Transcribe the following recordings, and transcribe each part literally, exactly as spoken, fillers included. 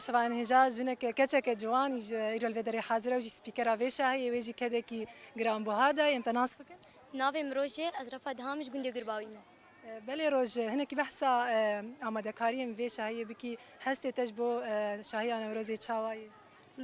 Şevan hêja jineke keçeke ciwan ji îro li vê derê hazir e û jî spîkera vê şahiyê wê jî kedekî giranbuha da. Em te nas bikin. Navê min Roj e, ez Refa Diham ji gundê Gurbawî me. Belê Roj, hinekî behsa e, amadekariyên vê şahiyê bikî, hestê te ji bo e, şahiya Newrozê çawa ye?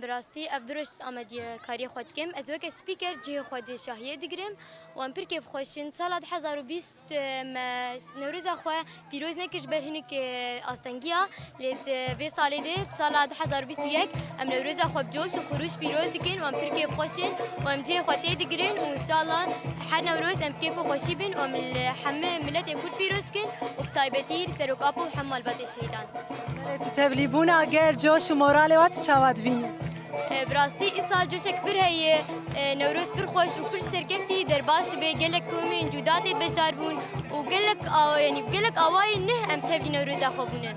Bi rastî ev du roj amadekariyê xwe dikim. Ez weke spîker cihê xwe di şahiyê digirim û em pir kêfxweş in. Sala du hezar û bîst me Newroza xwe pîroz nekir ji ber hinek e, astengiya. Lê di vê salê de sala du hezar û bîst û yek em Newroza xwe bi coş û xurûş pîroz dikin û em pir kêfxweş in û em cihê xwe tê digirin û înşallah her Newroz em bi kêf û xweşî bin û em li hemî miletê Kurd pîroz dikin û bi taybetî li Serok Apo û hemû malbatê şehîdan. Belê, tu tevlîbûna gel, coş û moralê we tu çawa dibînî? E, bi rastî îsal coşek pir heye. E, Newroz pir xweş û pir serkeftî derbas dibe. Gelek komên cuda tê beşdar bûn û gelek awa, yanî gelek awayên neh em tevlî Newroza xwe bûne.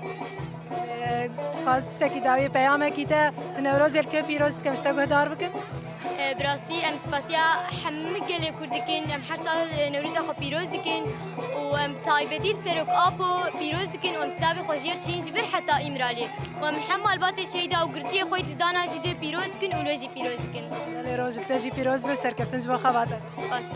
E, Dixwaz tiştekî dawî peyamekî te, tu Newrozê li kê pîroz dikim, ji te guhdar bikim? E, bi rastî em spasiya hemû gelê Kurd dikin. Em her sal e, Newroza xwe pîroz dikin û em bi taybetî li Serok Apo pîroz dikin û em silavê xwe jê dişînin ji vir heta Îmraliyê. Û em li hemû malbatê şehîda û girtiyê xwe yê dizdana jî dê pîroz dikin û li wê jî pîroz dikin. Belê Roj, li te jî pîroz be, serkeftin ji bo xebata te. Spas.